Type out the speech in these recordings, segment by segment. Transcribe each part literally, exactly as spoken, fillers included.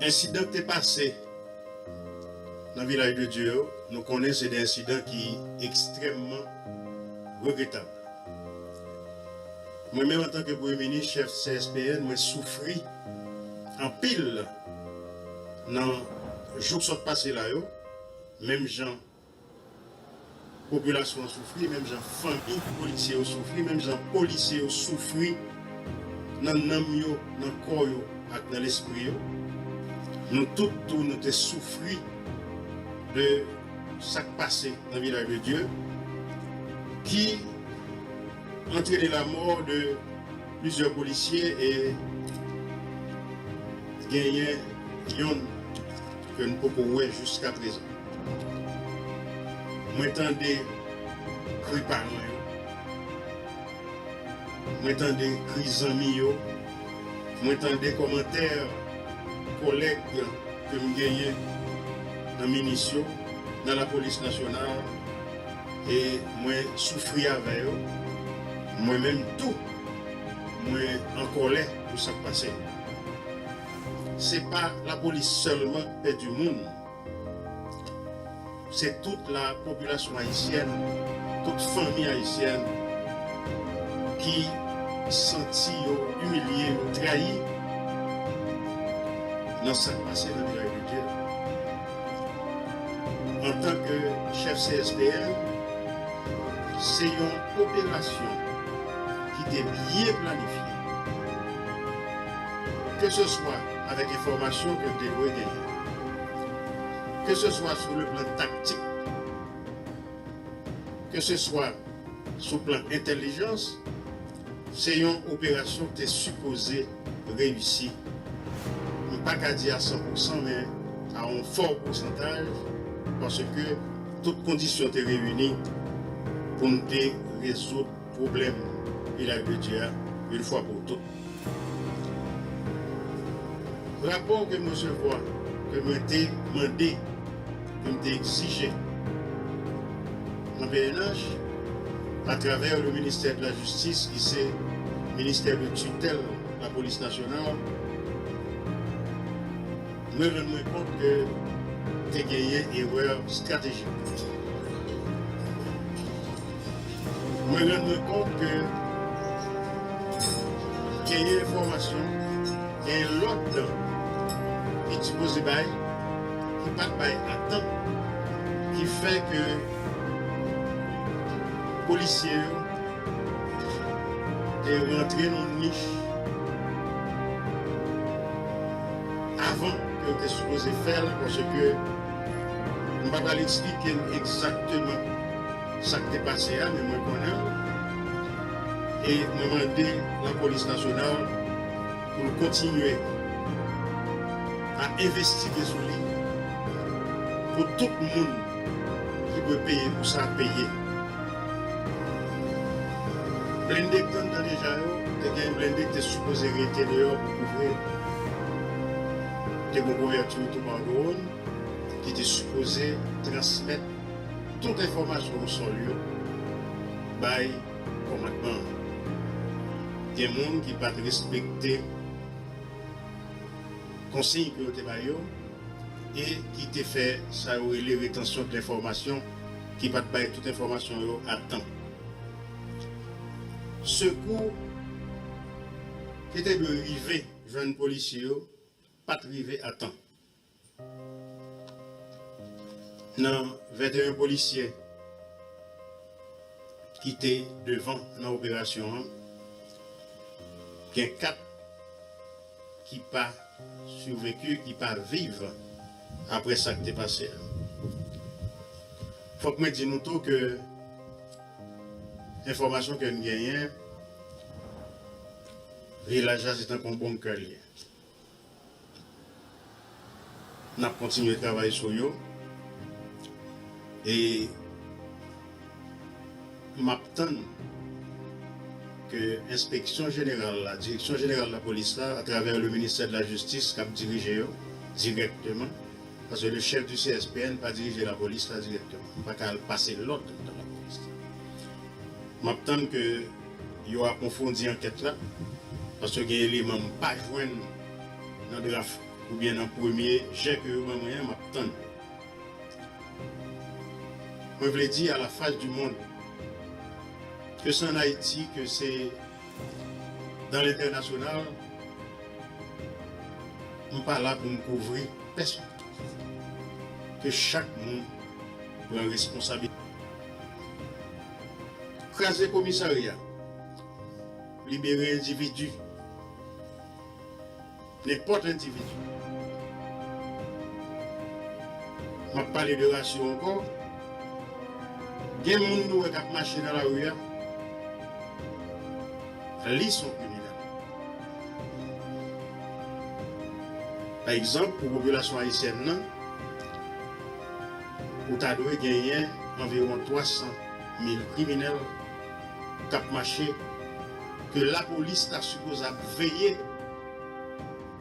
Ensidan k te pase nan Vilaj de Dye yo, nou konnen se de ensidan ki ekstrèmman regretab. Mwen menm, antanke Premye Minis, chèf C S P N, mwen soufri anpil nan jou k sot pase la yo, menm jan popilasyon an soufri, menm jan fanmi polisye yo soufri, menm jan polisye yo soufri nan nanm yo, nan kò yo ak nan lespri yo. Nou tout tou, nou te soufri de sa k pase nan Vilaj de Dye, ki antrene lamò de plizyè polisye e genyen yonn ke n poko wè jiskaprezan. Mwen tande kri paran yo. Mwen tande kri zanmi yo. Mwen tande kòmantè kòlèg ke m genyen nan minis yo, nan lapolis nasyonal, e mwen soufri avè yo. Mwen menm tou, mwen an kòlè pou sa k pase. Se pa lapolis sèlman k pèdi moun. Se tout la popilasyon ayisyèn, tout fanmi ayisyèn ki santi yo imilye, yo trayi nan sa k pase nan Vilaj de Dye. Antanke chèf C S P N, se yon operasyon ki te byen planifye, keseswa avèk enfòmasyon ke m te dwe genyen, keseswa sou le plan taktik, keseswa sou plan entèlijans, se yon operasyon ki te sipoze reyisi. M pa ka di a san pousan, men a yon fò pousantaj, paske tout kondisyon te reyini pou n te rezoud pwoblèm Vilaj de Dye a, yon fwa pou tout. Rapò ke m resevwa, ke mwen te mande, ke m te egzije nan P N H, atravè le ministè de la jistis, ki se ministè de titèl lapolis nasyonal, mwen rann mwen kont ke te genyen erè estratejik. Mwen rann mwen kont ke genyen enfòmasyon, genyen lòd ki sipoze bay, ki pa t bay a tan, ki fè ke polisye yo te rantre nan nich avan ke yo te sipoze fè l, paske m pa pral eksplike n egzakteman sa k te pase a, men mwen konnen l. E mwen mande lapolis nasyonal pou l kontinye a envestige sou li, pou tout moun ki dwe peye pou sa peye. Blende k t anndan deja yo, te gen blende ki te sipoze rete deyò pou kouvri. Te gen kouvèti tou pa dwòn ki te sipoze transmèt tout enfòmasyon sou sòl yo bay kòmandman an. Gen moun ki pa t respekte konsiy ke yo te ba yo e ki te fè sa yo rele retansyon de lenfòmasyon, ki pa t bay tout enfòmasyon yo a tan. Sekou ki te dwe rive jwenn polisye yo pa t rive a tan. Nan venteyen polisye ki te devan nan operasyon an, gen kat ki pa siveku, ki pa viv apre sa k te pase a. Fòk mwen di nou tou ke enfòmasyon ke n genyen, vilaj la se tankou yon bonkè l ye. N ap kontinye travay sou yo. E m ap tann ke Enspeksyon Jeneral la, Direksyon Jeneral Lapolis la, atravè le Ministè de la Jistis k ap dirije yo dirèkteman, paske le chèf du C S P N pa dirije lapolis la dirèkteman. M pa ka al pase lòd nan lapolis la. M ap tann ke yo apwofondi ankèt la, paske gen eleman m pa jwenn nan draf oubyen nan premye jè ke yo ban mwen an, m ap tann. Mwen vle di à la face du monde, ke se ann Ayiti, ke se dans l'international, m pa la pou m kouvri pèsonn. Ke chak moun pran responsablite. Kraze komisarya, libere endividi, nenpòt endividi. M ap pale de rasyo ankò. Gen moun nou wè k ap mache nan lari a, li se yon kriminèl. Pa egzanp, pou popilasyon ayisyèn nan, ou ta dwe genyen anviwon twa san mil kriminèl k ap mache, ke lapolis ta sipoze ap veye,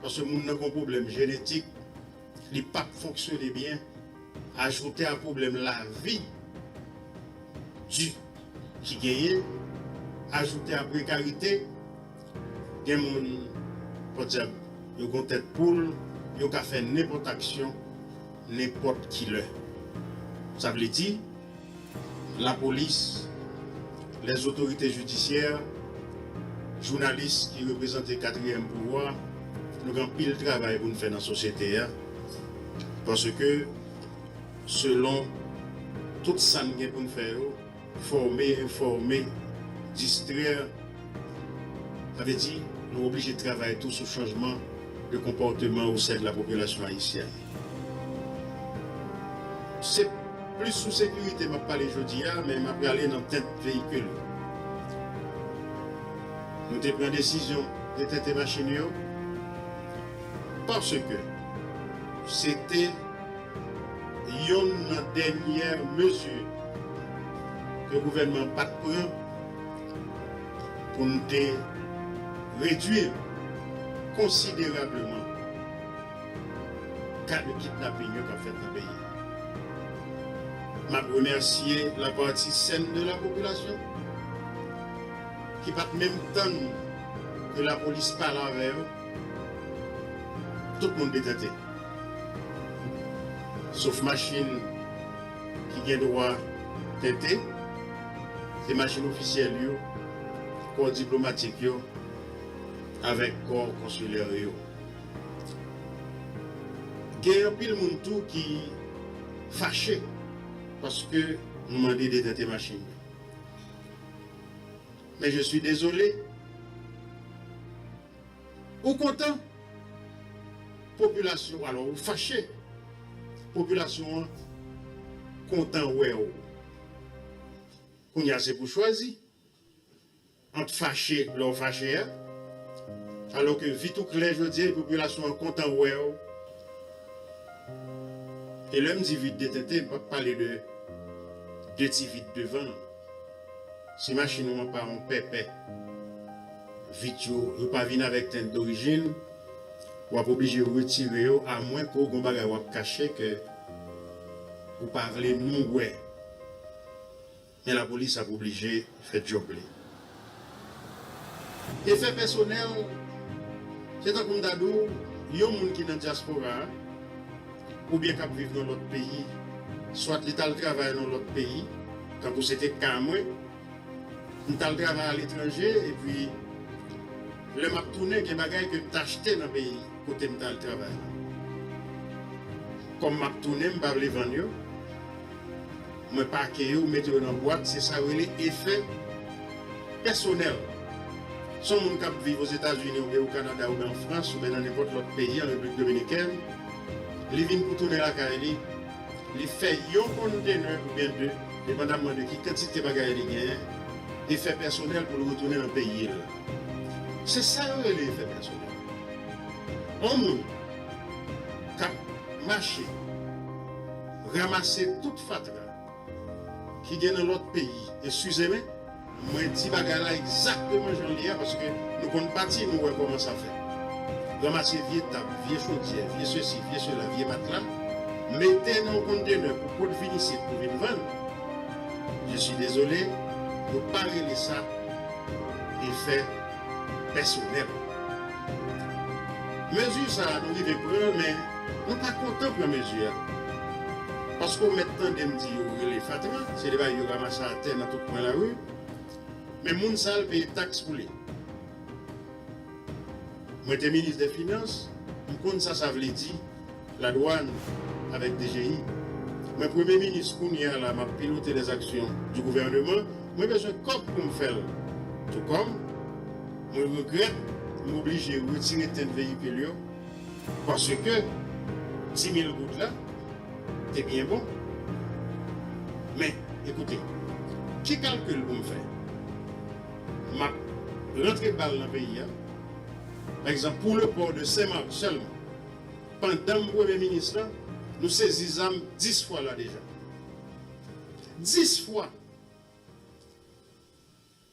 paske moun nan gen yon pwoblèm jenetik, li p ap fonksyone byen, ajoute a pwoblèm lavi di ki genyen, ajoute a prekarite, gen moun, podyab, yo gen tèt poul, yo ka fè nenpòt aksyon, nenpòt ki lè. Sa vle di, lapolis, lèzotorite jidisyè, jounalis ki reprezante katriyèm pouvwa, nou gen anpil travay pou n fè nan sosyete a. Paske, selon tout sa n gen pou n fè yo, fòme, enfòme, distrè, sa vle di, nou oblije travay tou sou chanjman de konpòteman o sen de la popilasyon ayisyèn. Se plis sou sekirite m ap pale jodi a, men m ap prale nan tent veyikil. Nou te pran desizyon de tente machin yo paske se te yonn nan dènyè mezi ke gouvènman an pa t pran pou n te redwi konsiderableman ka de kidnaping yo k ap fèt nan peyi a. M ap remèsye la pati sèn de la popilasyon ki pa t menm tann ke lapolis pale avè yo. Tout moun te tente. Sof machin ki gen dwa tente, se machin ofisyèl yo, kò diplomatik yo, avèk kò konsilè yo. Gen anpil moun tou ki fache paske nou mande detente machin yo. Men je suis désolé. Ou kontan? Popilasyon, alò, ou fache. Popilasyon an kontan wè w. Kounye a se pou chwazi ant fache lè w fache a, alò ke vit ou klè jodi a, popilasyon an kontan wè w. E lè m di vit detente, m p ap pale de de ti vit devan. Si machin ou an pa yon pèpè, vit yo, yo pa vin avèk tent dorijin, w ap oblije retire yo, amwen ke w gen bagay w ap kache ke ou pa vle nou wè. Men lapolis ap oblije fè djòb li. Efè pèsonèl, se tankou m ta di w, yon moun ki nan dyaspora a, oubyen k ap viv nan lòt peyi, swat li t al travay nan lòt peyi, tankou se te ka mwen, m t al travay aletranje, epi lè m ap tounen, gen bagay ke m t achte nan peyi kote m t al travay la. Kòm m ap tounen, m pa vle vann yo, mwen pake yo, mete yo nan bwat, se sa yo rele efè pèsonèl. Se yon moun k ap viv Ozetazini oubyen o Kanada oubyen an Frans oubyen nan nenpòt lòt peyi, an Repiblik Dominikèn, li vin pou tounen lakay li, li fè yon kontenè oubyen de, depandamman de ki kantite bagay li genyen, efè pèsonèl pou l retounen nan peyi l. Se sa yo rele efè pèsonèl. Yon moun k ap mache, ranmase tout fatra ki gen nan lòt peyi, eskize mwen, mwen di bagay la egzakteman jan l ye a, paske nou konn pati, nou wè kòman sa fèt. Ranmase vye tab, vye chodyè, vye sesi, vye sela, vye matla, mete nan yon kontenè pou pot vin isit pou vin vann. Je suis désolé, yo pa rele sa efè pèsonèl. Mezi sa a, nou rive pran l, men nou pa kontan pran mezi a. Paske w mèt tande m di yo rele fatra, se de bagay yo ranmase atè nan tout kwen lari. Men moun sa a, l peye taks pou li. Mwen te minis dè finans, m konn sa sa vle di, ladwàn avèk D G I. Mwen premye minis kounye a la, m ap pilote les actions du gouvernement, mwen bezwen kòb pou m fè l. Tou kòm mwen regrèt m oblije retire tenten veyikil yo, paske dis mil goud la te byen bon. Men, ekoute, ki kalkil pou m fè? M ap rantre bal nan peyi a. Pa egzanp, pou le port de Saint-Marc sèlman, pandan m premye minis la, nou sezi zam dis fwa la deja. Dis fwa!